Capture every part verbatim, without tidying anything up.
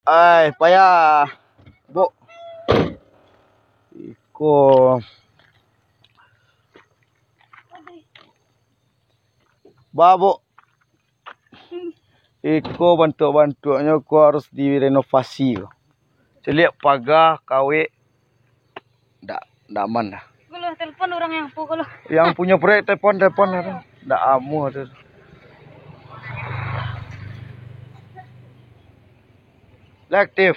Ai, payah. Buk. Iko. Ba, Buk. Iko bantuak-bantuaknyo ko harus direnovasi ko. Caliak paga, kawek. Ndak, ndak aman dah. Ko lo, telepon urang yang apo ko lo. Yang punyo proyek telepon, telepon tu. Ndak amuah tu. Lah aktif.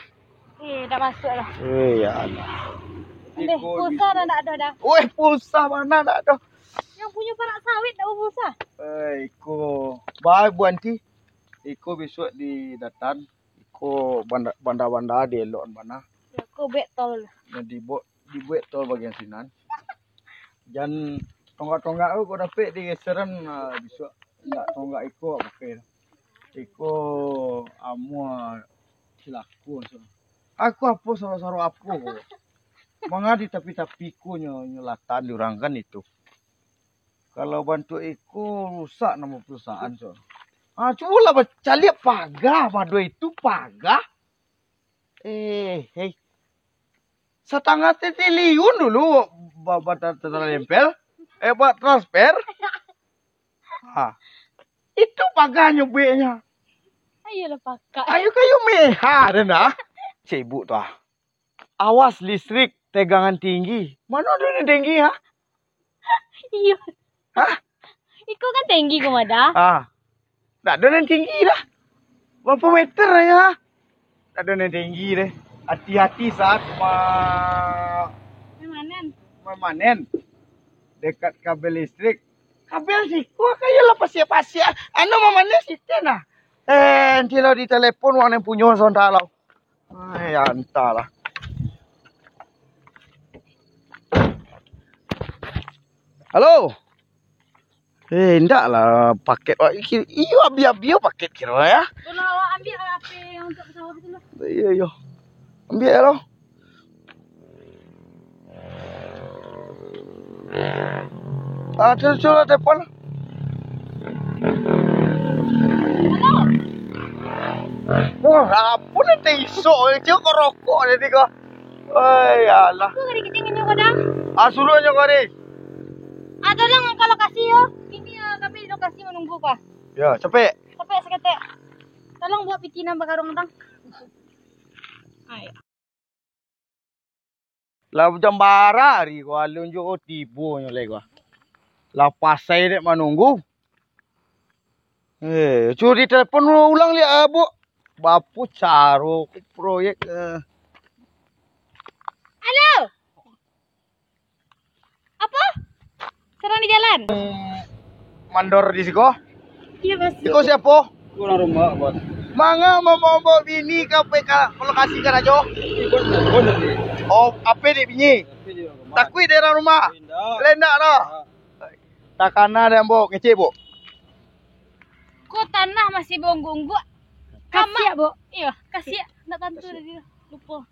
Eh, ndak masuak lah. Eh, ya Allah. Deh, pulsa dah ndak ado dah. Weh, pulsa ma ndak ado. Yang punyo parak sawit ndak bapulsa. Eh, iko. Ba, Bu Anti. Iko bisuak di Datan. Iko banda-, banda-banda di elok bana. Ya, ko buek tol. Nah, dibuek, dibuek tol bagian sinan. Jan tonggak-tonggak tu kau dapek di geseran, ah, bisuak. Ndak tonggak iko pakai. Iko amuah cilako, so. Aku apo saro-saro apo ko. Manga di tapi-tapi ko nyo, nyo latan di urang kan itu. Kalau bantuak iko rusak namo perusahaan, so. Ah, cubolah bacaliak paga, pado itu paga. Eh, hei. Satangah triliun dulu ba-, ba-, ta-, ta-, talempel. Eh, buat transfer. Ha. Itu paganyo bueknyo. Ayolah pakak. Ayo kayu meha den dah. Sibuk tu ah. Awas listrik tegangan tinggi. Mano ado nan tinggi, ha? Iyo. Hah? Iko kan tinggi ko mah dah. Ah. Ndak ado nan tinggi dah. Barapo meter aja, ha? Ndak ado nan tinggi deh. Hati-hati saat ma-, mamanen. Mamanen. Dekat kabel listrik. Kabel siko kayo lah pasiak-pasiak. Anu mamanen siko nah. Eh, nanti lo ditelepon wang nan punyo sontak lo. Ai, antahlah. Halo. Eh, indak lah paket. Wah, iki, iyo, abih-abih paket kiro ya. Kalau awak ambil H P yang untuk pesawat itu lah. Iyo, iyo. Ambil ya lo. Ah, tu, tu lah telepon. Halo. Wah, apo nan taisok, cuma ko rokok tadi ko. Oi, alah. Ko kari kecil inyo ko dah. Ah, suruah nyo ko ni. Ah, tolong ka lokasi yo. Ini, ah, kami di lokasi manunggu ko. Yo, capek. Capek saketek. Tolong buek piti nan bakaruang tang. Ai. Lah jam bara hari ko alun juo tibo nyo lai ko. Lah pasai dek manunggu. Eh, curi telepon ulang liak, ah, Bu. Bapo caro ko proyek, eh. Halo. Apo? Sadang di jalan. Mandor di siko? Iyo, Bos. Iko siapo? Urang rumah, Bos. Manga mambaok bini ka P K lokasi karajo? Ih, Bos, Bos, Bos. Oh, apo dek bini? Apo dek rumah? Takuik dek urang rumah? Indak. Lendak dah. Indak. Takana dek ambo, ngecek, Bu. Ko tanah masih baungguk-ungguak. Kasiak, Bu. Iyo, kasiak. Ndak tantu tadi, lupo.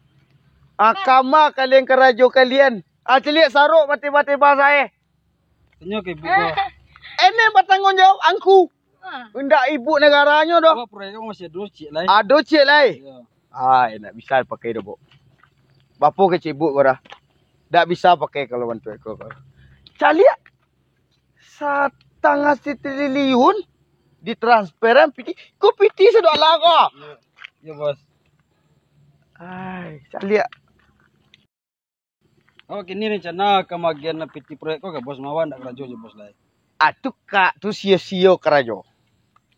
Ah, kama kalian karajo kalian. Ah, caliak sarok batebah-tebah sae. Tanyo ka ibu ko. Ene batangguang jawab angku. Ah. Indak ibu negaranyo doh. Awak proyek ko masih ado ciek lai. Ado ciek lai. Iyo. Ah, indak bisa pakai doh, Bu. Bapo kecek ibu ko dah. Ndak bisa pakai kalau bantuak ko. Caliak. Satangah satriliun ditransferan piti. Ko piti sadolah ko. Iyo, iyo, Bos. Ai, caliak. Awak kini rencana ka maagiahan piti proyek ko ka Bos, ma awak ndak karajo jo Bos lai? Atu kak tu sio-sio karajo.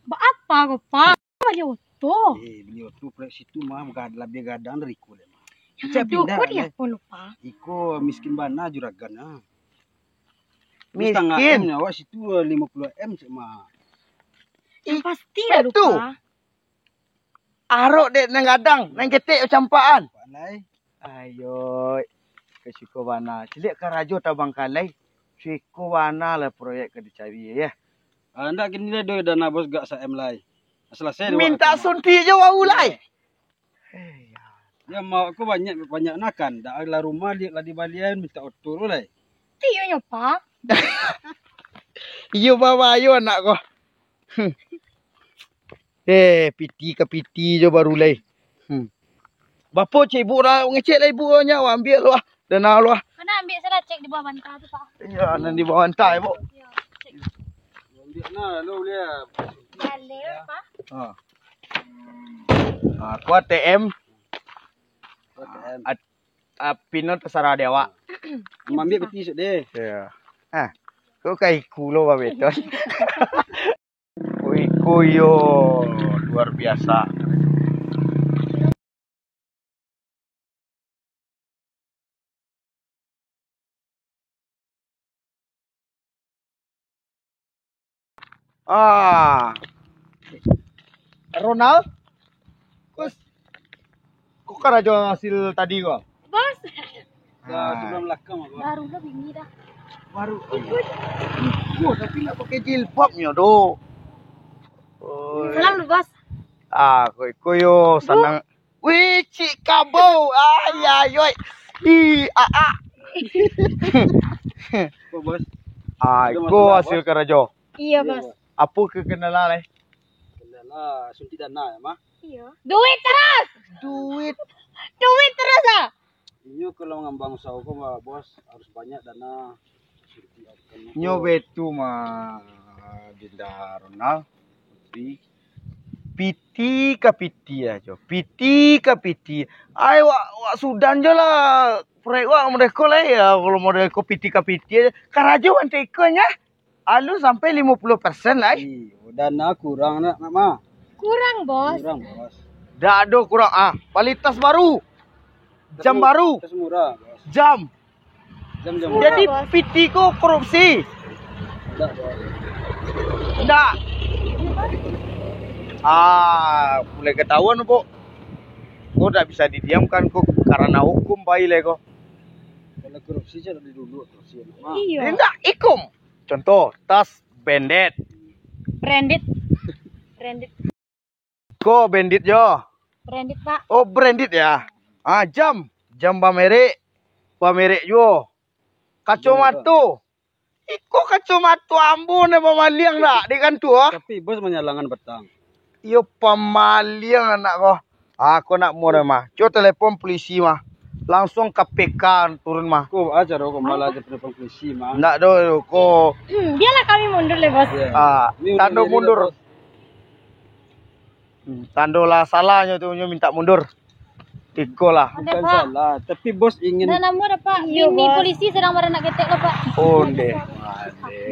Ba apa ko, Pak? Bali oto. Eh, bali oto proyek situ mah gad-, labiah gadang dari iko deh, mah. Yang ado ko di apo lo, Pak? Iko miskin bana juragan ah. Miskin. Setengah M nyo, awak situ limo puluah M cek mah. Yang pasti lah, Pak. Arok dek nan gadang, nan ketek campakan. Pandai. Ayo, ka siko bana. Caliak karajo tabangkalai. Siko bana lah proyek ka dicari, ya. Ah, ndak kini lai doh dana Bos gak sa-M lai. Selesai dek awak. Minta suntik jo baru lai. Eh, ya. Ya, ma awak ko banyak, banyak nakan. Dak lah rumah li-, lah dibalian, minta oto lo lai. Iyo nyo, Pak. Iyo, babayo anak ko. Hmm. Eh, piti ka piti jo baru lai. Hmm. Bapo cek ibu lah, ngecek lah ibu nyo, ambiak lu ah. Dana lu ah. Kena ambiak salah, cek di bawah bantal tu, Pak. Iyo, nan di bawah bantal, Bu. Iyo, cek. Ambiak nah, lu lihat. Balik, Pak. Ha. Ha, kuat T M. Kuat T M. At-, ah, pin no tasarah di awak. Ambiak piti isuk deh. Iyo. Ha. Kok ka iku lo, Babeton? Iko yo luar biasa. Ah. Ronald? Kus. Kok karajo hasil tadi ko? Bos. Dah, tu dalam belakang, Bos. Baru lah bunyi dah. Baru. Iko, tapi nak pakai jilbabnyo doh. Oi. Salam lu, Bos. Ah, ko iko yo sanang. Wih, cik kabau. Ai, ai, oi. Ih, ah, ah. Apa, Bos? Ah, iko hasil karajo. Iyo, Bos. Apo kekenalan, eh? Kendala suntik dana ya, mah? Iyo. Duit terus. Duit. Duit terus ah. Inyo kalau mangambang usaho ko, Bos, harus banyak dana. Nyo betu mah, Dinda Ronald. Piti ka piti ajo. Piti ka piti. Ai, wak, wak sudan jo lah. Proyek wak model ko lah ya. Kalau model ko piti ka piti ajo. Karajo bantai iko nya. Alun sampai limo puluah persen lai. Iyo, dana kurang nak, nak mah. Kurang, Bos. Kurang, Bos. Dak ado kurang ah. Bali tas baru. Jam baru. Tas murah, Bos. Jam. Jam, jam murah. Jadi, Bos, piti ko korupsi? Ndak, Bos. Ndak. Ah, mulai ketahuan, Bos. Ko ndak bisa didiamkan ko karena hukum pai lai ko. Kalau korupsi cak dari dulu korupsi, nak mah. Iyo. Ndak, ikum. Contoh, tas branded. Branded. Branded. Ko branded jo. Branded, Pak. Oh, branded ya. Ah, jam. Jam bamerek. Bamerek juo. Kacomato. Iko kacomato ambo nan pamaliang dak di kantua, ah? Tapi bos manyalangkan patang. Iyo pamaliang anak ko. Aku nak murah mah. Cubo telepon polisi mah. Langsung K P K turun mah. Ko, ah, caro ko malah aja telepon polisi mah. Ndak do ko. Hmm, biarlah kami mundur lah, Bos. Iya. Ah, tando mundur. Hmm, tando lah salahnyo tu, nyo minta mundur. Iko lah. Bukan salah, tapi bos ingin. Dah namo dah, Pak. Iyo, bini polisi sedang maranak ketek lah, Pak. Onde. Onde.